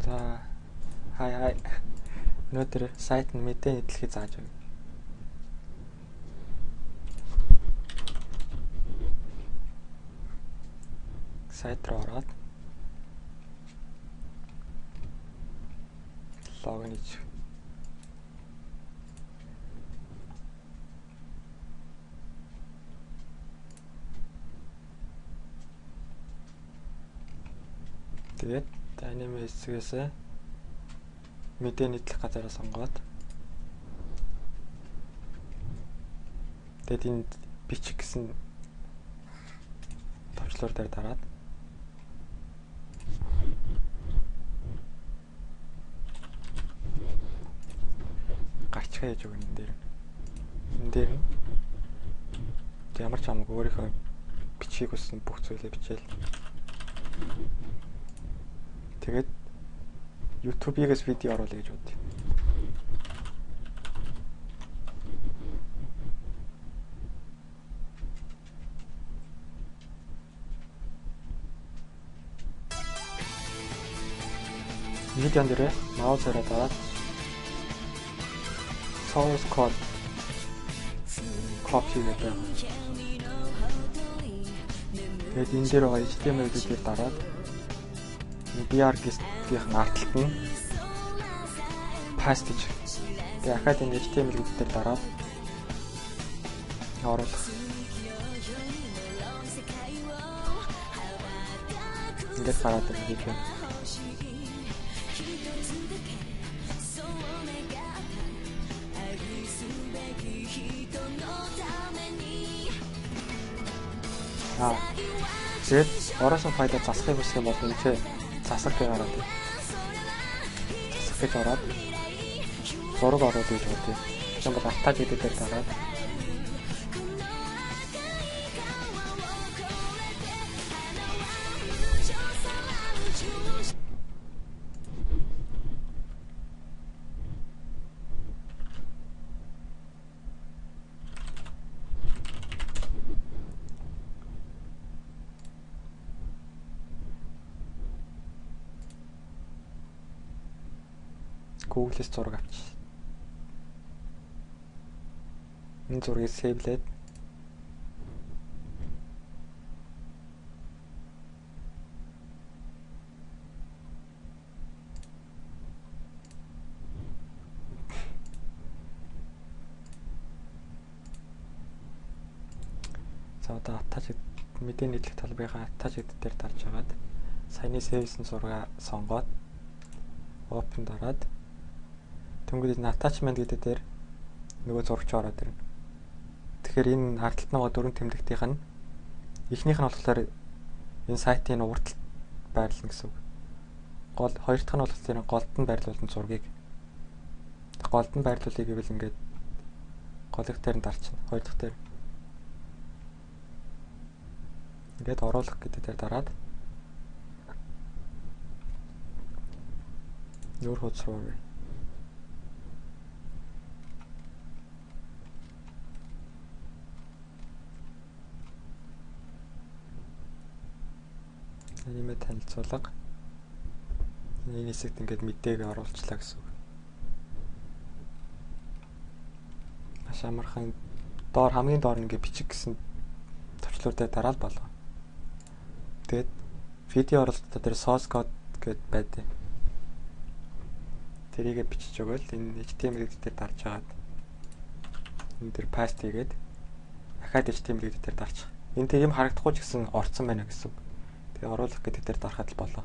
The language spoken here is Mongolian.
За хай хай. Өнөөдөр сайт нь мэдээ нийтлэхийг зааж өгнө. Сайт руу ороод логин хийж тэгээд anime хэсгээс мэдээ нийтлэх газараа сонгоод тэгээд энд бичих гэсэн товчлуур дээр дараад гарчгаа хийж өгнө энэ дээр. Энэ дээр нь ямар ч хамаагүй өөрийнхөө бичгийг хүссэн бүх зүйлээ бичээл. Тэгээд YouTube-ээс видео оруулъя гэж бодъё. Видеон дээрээ маусаараа дараад source code copy гэдэг байна. Тэгээд энэ дээр байгаа HTML дээр дараад BR гэсгийнх нь ард талд нь paste гэж. Тэгээд ахаад энэ HTML гэдэг дээр дараад оруулах. Ингээд гараад ирнэ видео. Тэгээд оруулсан файлаа засахыг хүсэх юм бол энэ ч засах гэж ороод байна. Засах гэж ороод зураг оруулах гэж бодъё. Тэгсэн бол attach гэдэг дээр дараад Google-с зураг авчих. Энэ зургийг сейвлээд за одоо attach мэдээ нийтлэх талбайгаа attach гэдэг дээр дарж агаад саяны сейвсэн зургаа сонгоод open дараад тэнгууд энэ attachment гэдэг дээр нөгөө зурагч ороод ирнэ. Тэгэхээр энэ ард талд нөгөө дөрвөн тэмдэгтийнх нь эхнийх нь болохоор энэ сайтын урд талд байрлана гэсэн үг. Гол хоёр дахь нь болохоор голд нь байрлуулсан зургийг голд нь байрлуулъя гэвэл ингээд голых дээр нь дарчна. Хоёр дахь дээр. Ингээд оруулах гэдэг дээр дараад нүүр хуудас руу оръё. Аниме танилцуулга. Энэ хэсэгт ингээд мэдээг оруулчлаа гэсэн үг. Маш амархан доор хамгийн доор ингээд бичих гэсэн товчлуур дээр дараал болго. Тэгээд видео оруулалтаа дээр source code гэд байдаг. Тэрийгэ бичиж өгөөл энэ HTML гэдэг дээр дарж агаад энэ дээр paste хийгээд ахаад HTML гэдэг дээр дарчих. Энэ тийм харагдахгүй ч гэсэн орцсон байна гэсэн үг. Тэгээ оруулах гэдэг дээр дарахад л болоо.